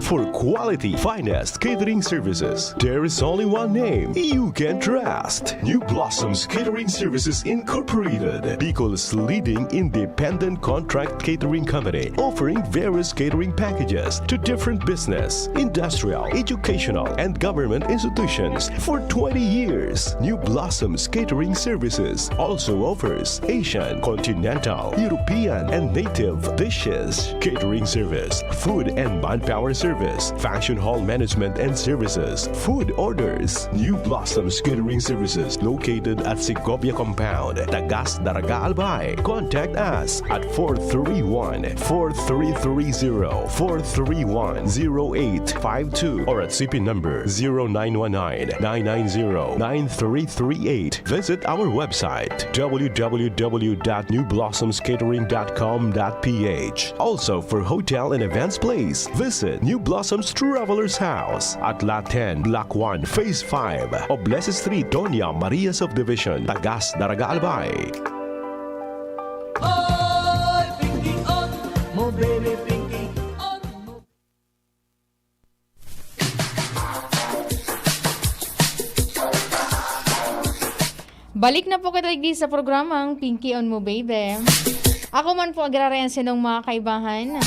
For quality, finest catering services, there is only one name you can trust. New Blossoms Catering Services Incorporated, Bicol's leading independent contract catering company, offering various catering packages to different business, industrial, educational, and government institutions. For twenty years, New Blossoms Catering Services also offers Asian, continental, European, and native dishes, catering service, food and manpower service, function hall management and services, food orders. New Blossoms Catering Services, located at Segovia Compound, Tagas, Daraga, Albay. Contact us at four three one, four three three zero, four three one, zero eight five two or at C P number zero nine one nine, nine nine zero, nine three three eight. Visit our website, w w w dot new blossoms catering dot com dot p h. Also, for hotel and events, please visit New Blossoms Travelers House at Lot ten, Block one, Phase five, Oblese Street, Doña Maria Subdivision, Tagas, Daraga, Albay. Oy, Pinky, on mo, baby, Pinky, on mo. Balik na po kita digdi sa programang Pinky on Mo, Baby. Ako man po agrarayan sinong mga kaibahan.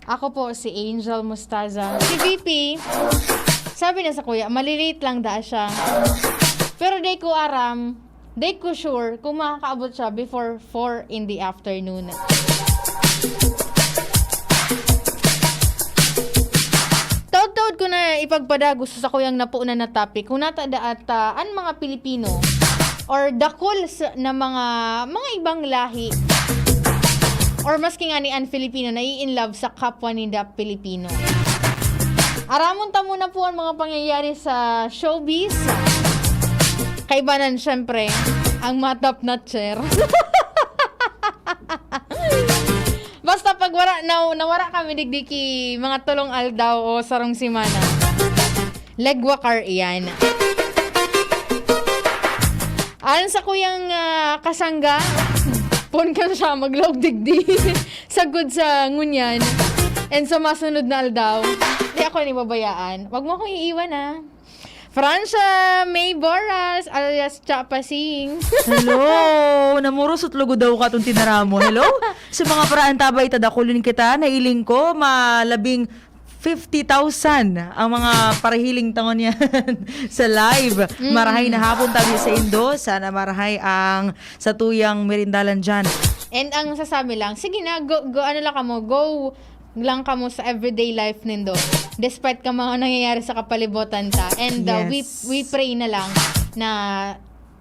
Ako po si Angel Mustaza. Si V P, sabi na sa kuya, malilate lang daa siya. Pero di ko aram, di ko sure kung makakaabot siya before four in the afternoon. Taod-taod ko na ipagpadagos sa kuyang napunan na topic, kung nata daat, ah, an mga Pilipino or dakul sa, na mga, mga ibang lahi or maski ngani an Filipino nai-in love sa kapwa ninda Pilipino. Aramon ta muna po ang mga pangyayari sa showbiz. Kaibanan, syempre, ang mga top notcher. Basta pag wara, na, nawara kami digdi ki mga tolong aldaw o sarong semana, legwa kar iyan. Ayon sa kuyang, ah, kasangga, pon kan siya maglaog digdi sagkod sa ngunyan. And sa masunod na aldaw, di ako nibabayaan. Wag mo akong iiwan, ah. Francia May Boras, alias Cha Pasing. Hello! Namurosot lugod daw ka itong tinara mo. Hello? Sa mga paraan tabay, tadakulin kita, nailing ko, malabing fifty thousand ang mga parahiling tangon yan sa live. Mm. Marahay na hapon tabi sa indo. Sana marahay ang satuyang merindalan dyan. And ang sasabi lang, sige na, go, go, ano lang kamo, go lang kamo sa everyday life nindo. Despite ka mga nangyayari sa kapalibutan ta. And, uh, we, Yes. we pray na lang na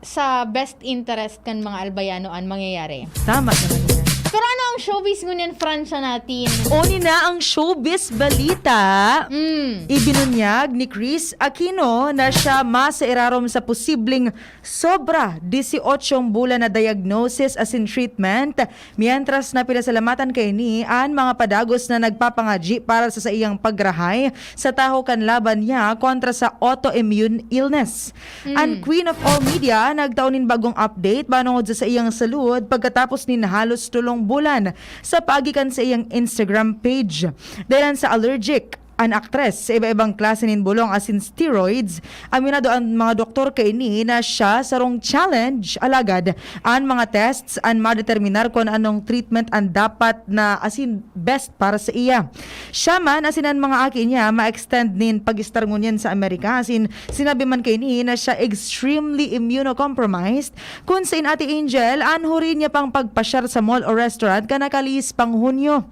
sa best interest kan mga Albayano an mangyayari. Tama naman yan. Pero ano ang showbiz ngunyan, Francia, natin? Uni na ang showbiz balita. Mm. Ibinunyag ni Chris Aquino na siya masairarom sa posibleng sobra dieciocho bulan na diagnosis asin treatment, mientras na pinasalamatan kaini an mga padagos na nagpapangadyi para sa saiyang pagrahay sa tahaw kan laban niya kontra sa autoimmune illness. Mm. An Queen of All Media nagtao nin bagong update banungod sa saiyang salud pagkatapos nin halos tolong bulan sa paagi kan saiyang Instagram page. Dahelan sa allergic an aktres sa iba-ibang klase nin bolong asin steroids, aminado an mga doktor kaini na siya sarong challenge, alagad an mga tests an madeterminar kun anong treatment an dapat na asin best para sa iya. Siya man asin an mga aki niya ma-extend nin pag-estar ngunyan sa Amerika, asin sinabi man kaini na siya extremely immunocompromised, kun sain, Ate Angel, an huri niya pang pagpasyar sa mall o restaurant kan nakalihis pang Hunyo.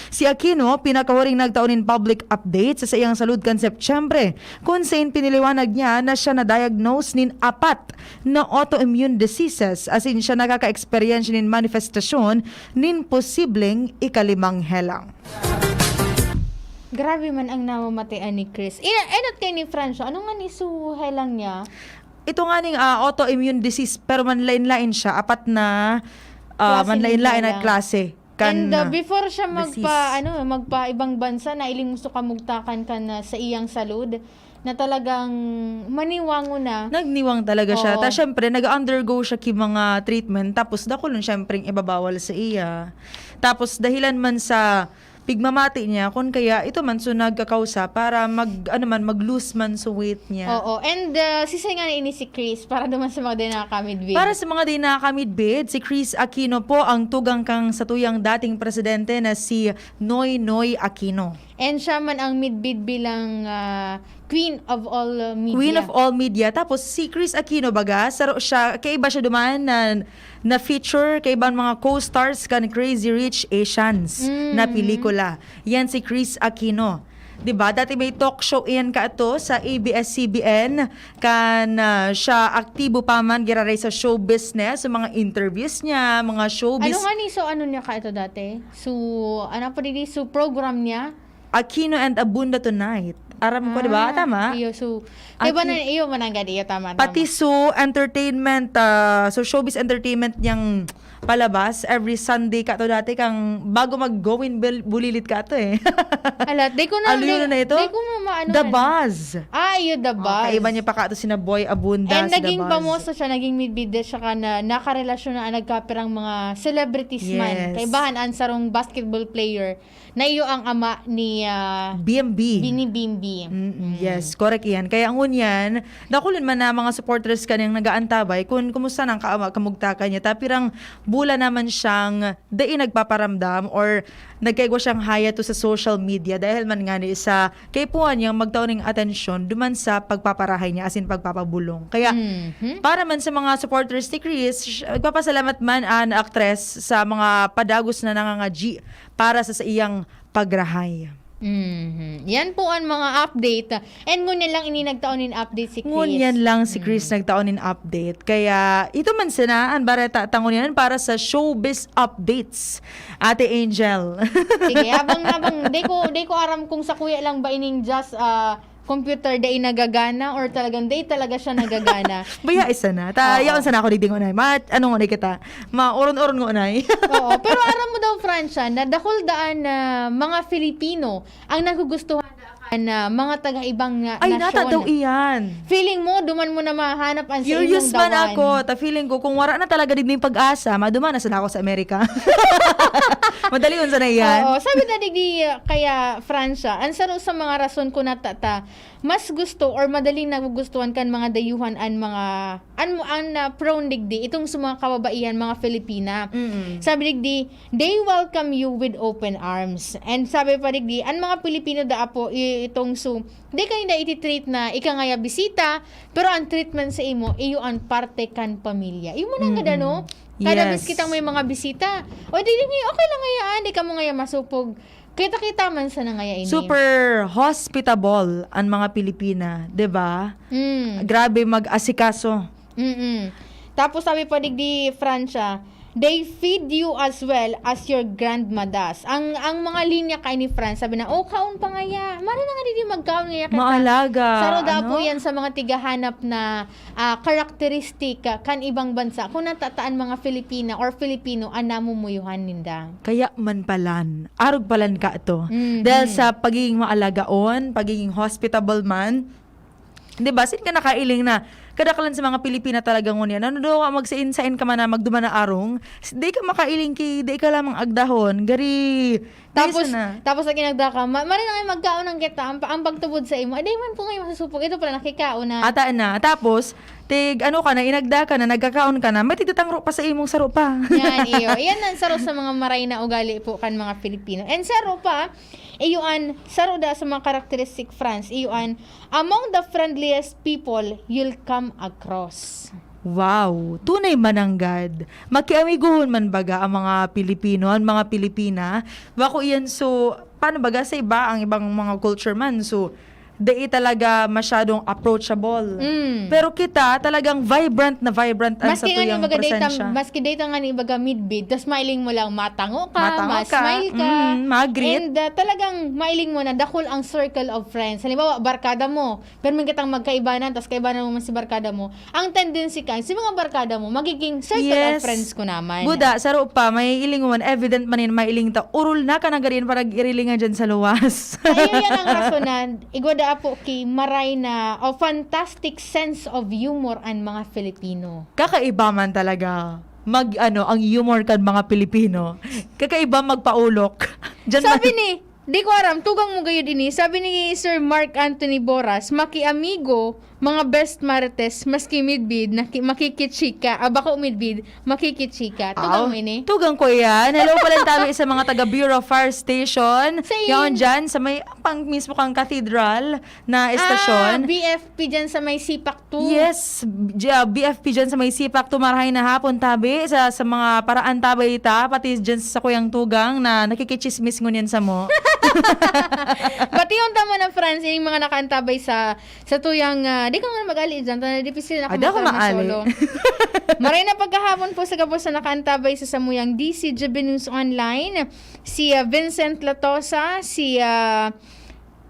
Si Aquino, pinakahuring nagtao nin public update sa saiyang salud kan Setyembre, kun sain piniliwanag niya na siya na-diagnose nin apat na autoimmune diseases, asin siya nakaka-eksperyensya nin manifestasyon nin posibleng ikalimang helang. Grabe man ang namamatean ni Chris. Ina-, enot kay ni Francio, ano nga ni su helang niya? Ito nga ning, ah, autoimmune disease, pero manlain-lain siya. Apat na, ah, Klase manlain-lain ning na helang. Klase kan, And, uh, ah, before siya magpa-, disease. Ano, magpa-ibang bansa, nailing mo sa kamugtakan kan, ah, sa iyang salud, na talagang maniwango na. Nagniwang talaga siya. Oo. Ta, syempre, nag-undergo siya ki mga treatment. Tapos, dakulon, syempre, ang ibabawal sa iya. Tapos, dahilan man sa pigmamati niya, kun kaya, ito man, so, nagkakausa para mag, ano man, mag-lose man sa weight niya. Oo. And, uh, sisay nga na ini si Chris, para naman sa mga di nakakamidbid. Para sa mga di nakakamidbid, si Chris Aquino po ang tugang kang satuyang dating presidente na si Noynoy Aquino. And siya man ang midbid bilang, ah, Queen of All, uh, Media. Queen of All Media. Tapos si Chris Aquino baga, saro siya, kaiba siya duman na, na feature, kaiba ang mga co-stars kan Crazy Rich Asians na Mm. pelikula. Yan si Chris Aquino. 'Di ba? Dati may talk show iyan kato sa A B S C B N. Kan, ah, siya aktibo pa man giraray sa show business, sa mga interviews niya, mga showbiz. Ano nga ni, so ano niya ka ito dati? So, ano po, didi, so program niya? Aquino and Abunda Tonight. Aram ko, 'di ba? Ah, Tama? Iyo, so, Aki- iba na, iyo, mananggad, iyo, tama, Pati tama. So Entertainment, ah, so Showbiz Entertainment niyang palabas every Sunday ka to dati kang bago mag-going bul-, bulilit ka to eh. Ala, di ko na, Ano di, yun na ito? Di ko ma-, maano The man. Buzz. Ah, iyo, The Oh, Buzz. Kaiba niya pa ka to sina Boy Abunda, And si The naging Buzz. Famoso siya, naging midbida siya ka na nakarelasyon na ang nagkapirang mga celebrities man. Yes. Kaibahan ang sarong basketball player na iyo ang ama ni, ah, B M B. Bini Bimbi. Mm-mm, Mm. yes, correct iyan. Kaya ngunyan, dakulon man na mga supporters kaniyang nagaantabay kun kumusta nang kaama-, kamugtakan niya. Tapirang bula naman siyang dai nagpaparamdam or nagkaigwa siyang hiatus sa social media dahil man ngani sa kaipuhan niyang magtao ning atensyon duman sa pagpaparahay niya asin pagpapabolong. Kaya, Mhm. para man sa mga supporters ni Chris, sh-, nagpapasalamat man an aktres sa mga padagos na nangangadyi para sa saiyang pagrahay. Mhm. Yan po ang mga update. And ngunyan lang ini nagtao nin update si Chris. Ngunyan lang si Chris Mm. nagtao nin update. Kaya ito man sana ang bareta ta ngunyan para sa showbiz updates, Ate Angel. Sige, habang, habang, di ko, di ko aram kung sa kuya lang ba ining just, ah, computer dai nagagana or talagang dai talaga siya nagagana. Baya isa na. Ta, Oo. yaon sana ako digdi ngunay. Ma, ano ngunay kita? Ma, oron-oron ngunay. Oo, pero aram mo daw, Francia, na dakul daan na mga Filipino ang nagugustuhan na mga taga-ibang, ah, Ay, nasyon. nata daw iyan. Feeling mo, duman mo na mahanap ang sa Curious imong man gawan. ako. Ta feeling ko, kung wara na talaga digdi yung pag-asa, maduman na sana ako sa Amerika. Madali yun sana iyan. Oo, sabi na digdi, ah, kaya Francia, ang saro sa mga rason kung nata ta mas gusto or madaling nagugustuhan kan mga dayuhan an mga, an, an, ah, prone digdi, itong sa mga kababaihan, mga Filipina. Mm. Sabi digdi, "They welcome you with open arms." And sabi pa digdi, an mga Pilipino da apo, i-, itong su-, di kayo na iti-treat na ika ngaya bisita, pero ang treatment sa imo, iyo ang parte kan pamilya. Iyo man ang Mm-mm. gada, no? Kada Yes. bis kitang may mga bisita. O, di, di, okay lang ngayaan, di ka mo ngaya masupog. Kita-kita man sana ngaya ini. Super hospitable ang mga Pilipina, di ba? Mm. Grabe mag-asikaso. Mm-mm. Tapos sabi pa digdi, Francia, They feed you as well as your grandmothers. Ang ang mga linya kay ni Franz, sabi na, "Oh, kaon pa ngaya. Mara na nga di magkaon ngaya kita." Maalaga, Saro da po ano? yan sa mga tigahanap na, ah, karakteristik, ah, kan ibang bansa. Kung natataan mga Filipina or Filipino, ang namumuyuhan ninda. Kaya man palan, arog palan ka to. Mhm. Dahil sa pagiging maalagaon, pagiging hospitable man, di ba? Saan ka nakailing na? Kadakalan sa mga Pilipina talaga ngunyan. Ano daw, magsain-sain ka man na magduman na arong, di ka makailing ki, di ka lamang agdahon. Gari, Tapos, Bisa na. tapos ang inagda ka, "Ma-, mara na nga magkaon ang kita, ang, ang pagtubod sa imo." Ay, di man po ngayon masusupog. Ito pala, nakikaon na. Ata na. Tapos, tig, ano ka na, inagda ka na, nagkakaon ka na, may tigtatangro pa sa imong saro pa. Yan, iyo. Iyan ang saro sa mga maray na ugali po kan mga Filipino. And saro pa, iyo an, saro da sa mga characteristic Franz, iyo an, among the friendliest people you'll come across. Wow! Tunay mananggad. Makiamiguhon man baga ang mga Pilipino, ang mga Pilipina. Bako iyan, so, paano baga sa iba, ang ibang mga culture man, so, dai talaga masyadong approachable. Mm. Pero kita, talagang vibrant na vibrant ang Maski sa nga tuyang ni baga daytang, presensya. maski daytang nga ni baga midbid, tas mailing mo lang matango ka, Matango ka. ma-smile ka. Mm, mag-greet. And, ah, talagang mailing mo na dakul ang circle of friends. Halimbawa, barkada mo, pero man kitang magkaibanan, tas kaibanan mo man si barkada mo. Ang tendency kan, si mga barkada mo, magiging circle of Yes. friends ko naman. Buda, saro pa, may iling man, evident man yun, may iling ta, urol na ka na garin para irilingan dyan sa luwas. Kaya yan ang rasonan, igwa da apo ki maray na, o fantastic sense of humor an mga Filipino. Kakaiba man talaga. Mag, ano, ang humor kan mga Pilipino. Kakaiba magpaulok. Diyan Sabi man ni, di ko aram, tugang mo gayud ini. Sabi ni Sir Mark Anthony Boras, "Makiamigo, mga best marites, maski midbid, naki-, makikichika." Ah, bako midbid, makikichika. Tugang Aw, mo ini? tugang ko yan. Hello pala tabi sa mga taga Bureau Fire Station. Sa Yaon in- dyan, sa may, pang mismo kang cathedral na estasyon. Ah, B F P dyan sa may Sipak two. Yes, j-, ah, B F P dyan sa may Sipak two, marahay na hapon, tabi, sa, sa mga paraan, tabi, ita, pati dyan sa Kuyang Tugang na nakikichismis ngunyan sa mo. Bation ta man, Franz, yung mga nakaantabay sa, sa tuyang, ah, di ka nga mag-ali dyan, tana, dipisil na Ay, di ako kumusta na maali. solo. Maray na pagkahapon po sa gabos na nakaantabay sa samuyang D C G B News Online, si, ah, Vincent Latosa, si, ah,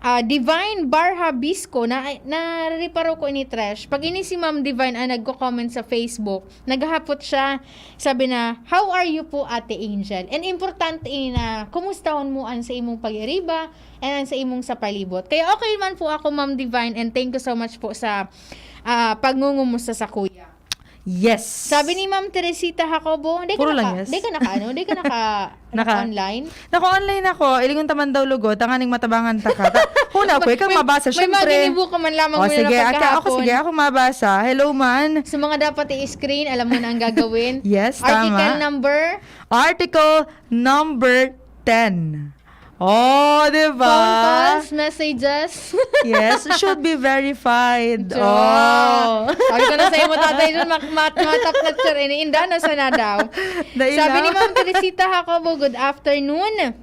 Ah, Divine Barha Bisco, na, nareparo ko ini, Trish. Pag ini si Ma'am Divine ang nagko-comment sa Facebook, naghahapot siya, sabi na, "How are you po, Ate Angel?" And importante ini na, kumustahon mo an sa imong pag-iriba, and an sa imong sa palibot. Kaya okay man po ako, Ma'am Divine, and thank you so much po sa, ah, pagngungumusta sa kuya. Yes. Sabi ni Ma'am Teresita Jacobo, "Di ka Puro naka-, lang yes. di ka naka-ano, di ka naka-, Naka- naka-online?" Naka-online ako. Ilingon ta man daw lugod, tanganing matabangan ta ka. Ta-, huna ko, May, ikaw may, mabasa, may syempre. mga ginibo ka man lamang O, muna sige, na aka-, ako, pagkahapon. sige, ako mabasa. Hello, man. Sa mga dapat i-screen, alam mo na ang gagawin. Yes, Article tama. number? Article number ten. Oh, di ba? Phone calls, messages. Yes, should be verified. Sure. Oh. Sabi ko na sa'yo mo, Tatay John, mak-, mat-, mataplat siya rin. Inda na sana daw. Dahil Sabi lang. ni Ma'am Teresita Jacobo, "Good afternoon."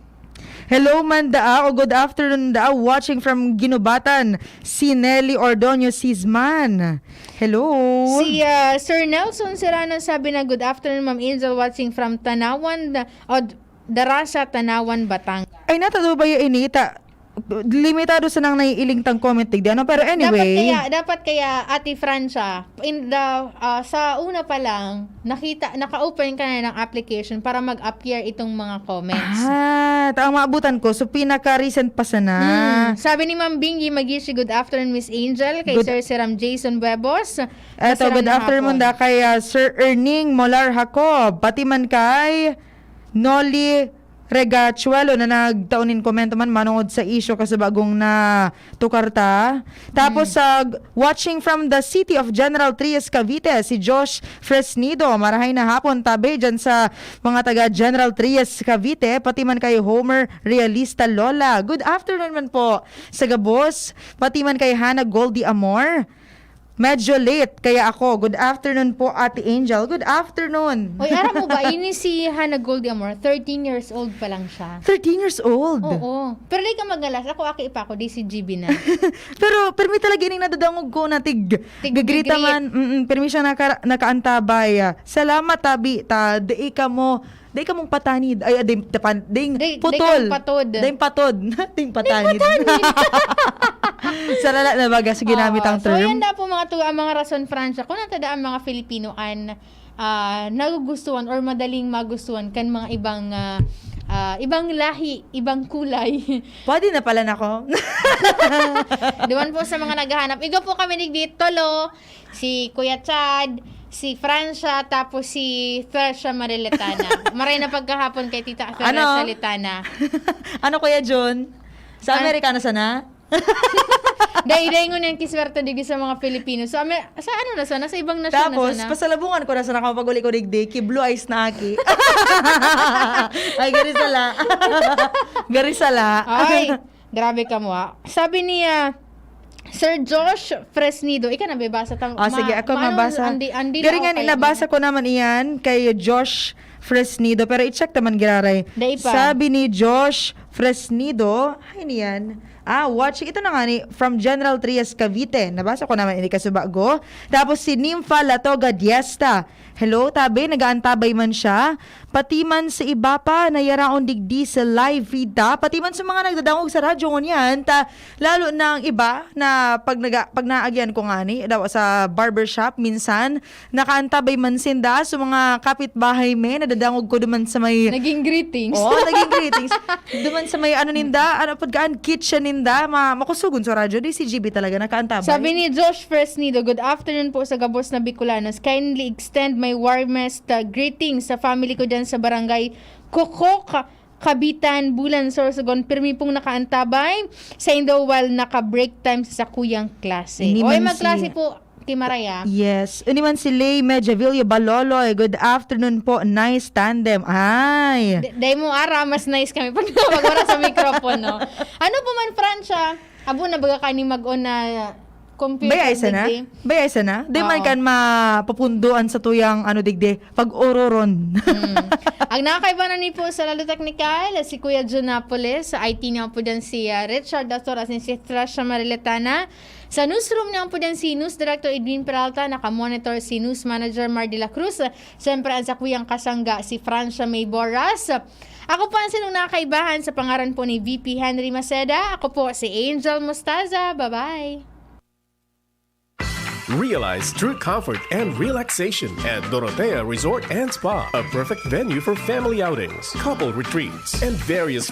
Hello, man, daa, o good afternoon, daa. Watching from Guinobatan, si Nelly Ordonio Sisman. Hello. Si, ah, Sir Nelson Serrano sabi na, "Good afternoon, Ma'am Angel, watching from Tanawan, o, Darasa, Tanawan, Batangas." Ay, natado ba yung inita? Limitado sa nang naiiling tang comment digdi, ano? Pero anyway. Dapat kaya, dapat kaya, Ate Francia, in the, ah, sa una pa lang, nakita, naka-open ka na ng application para mag-appear itong mga comments. Ah, ta-, ang maabutan ko, so pinaka-recent pa sana. Hmm. Sabi ni Ma'am Bingi Magishi, "Good afternoon, Miss Angel." Kay Good Sir Siram Jason Buebos, Eto, Masiram good na afternoon hapon. da kay, ah, Sir Erning Molar Jacob, pati man kay Noli Regachuelo na nagtao nin komento man manongod sa isyu kasi bagong na tukar ta. Tapos, Mm. sa g-, watching from the city of General Trias, Cavite, si Josh Fresnido. Marahay na hapon, tabi, dyan sa mga taga General Trias, Cavite, pati man kay Homer Realista Lola. Good afternoon man po sa gabos, pati man kay Hannah Goldie Amor. Medyo late, kaya ako. Good afternoon po, Ate Angel. Good afternoon. Oy, aram mo ba, ini si Hannah Goldie Amor, thirteen years old pa lang siya. Thirteen years old. Oo. Pero di ka magalas. Ako, aki pa ako. Di si G B na. Pero permi talaga ining nadadangog ko na tig gagrita Tig-greet. Man. Mm, permi siya naka, nakaantabay. Ah, salamat, tabi ta. Di ka mo, di ka mong patanid. Ay, ah, di, tapan, ding Di, di putol. Kang patod. Ding patod. Ding patanid. Sarala na baga sa ginamit Oo. Ang So, yan term. Da po mga tu-, ang mga rason, Francia. Kung natada ang mga Filipino an ah, nagugustuhan or madaling magustuhan kan mga ibang ah, ah, ibang lahi, ibang kulay. Pwede na pala na ko. Duman po sa mga naghahanap. Igo po kami ni Vitolo, si Kuya Chad, si Francia, tapos si Thrasha Mariletana. Maray na pagkahapon kay Tita Thrasha Ano? Letana. Ano, Kuya John? Sa Ah. Amerikano sana? Dai-dai ngunyan kiswerte digdi sa mga Pilipino. So, Amer-, sa ano na sana? Sa ibang nasyon Tapos, na sana? Pasalubungan ko na sana kapag uli ko digdi, ki blue eyes na aki. Ay, garisala. Garisala. Ay, grabe ka mo ah. Sabi niya, Sir Josh Fresnido, ikaw nabibasa tang Ah, sige, ako mabasa. Andi, andi Garingan, nabasa ko naman iyan kay Josh Fresnido, pero i-check naman giraray. Dai pa. Sabi ni Josh Fresnido, ay niyan. Ah, watching. Ito na nga ni, from General Trias, Cavite. Nabasa ko naman ini kasubago. Tapos si Nympha Latoga Diesta. Hello, tabi, nagaantabay man siya. Pati man sa iba pa, nayaraon digdi sa live feed ta. Pati man sa mga nagdadangog sa radyo ngunyan, ta, lalo na ang iba na pag, naga, pag naagyan ko nga ni, daw sa barbershop, minsan, nakaantabay man sinda sa mga kapitbahay me, nadadangog ko duman sa may Naging greetings. Oo, naging greetings. Duman sa may ano ninda, ano pag gaan kitchen ninda, ma makusugon sa radyo, di si G B talaga nakaantabay. Sabi ni Josh Fresnido, "Good afternoon po sa gabos na Bicolanos. Kindly extend my warmest uh, greetings sa family ko dyan sa barangay Kokok, Kabitan, Bulan, Sorsogon. Pirmi pong nakaantabay sa indo while naka-break time sa sakuyang klase." Ini Oy, man magklase si- po, Kimaraya. Yes. Ini man si Lay Mejavillo Baloloy. Good afternoon po. Nice tandem. Ay. D- Dai mo ara, mas nice kami pag nawag wala sa mikropono. Ano po man, Francia? Abo na baga ka ni mag-on na computer Bayay sana? digdi? Bayay sana? Di man Oo. Kan mapupunduan sa tuyang ano digdi, pag-ururon. Mm. Ang nakakaiba na ni po sa Lalo Technical, si Kuya Jun Napoles, sa I T niya po dyan si ah, Richard Doctor, as in si Thrasha Mariletana. Sa newsroom niya po dyan si News Director Edwin Peralta, naka-monitor si News Manager Mar de la Cruz. Siyempre, ang sakuyang kasangga, si Francia May Boras. Ako po ang sinong nakakaibahan sa pangaran po ni V P Henry Maceda. Ako po si Angel Mostaza. Bye-bye! Realize true comfort and relaxation at Dorotea Resort and Spa, a perfect venue for family outings, couple retreats, and various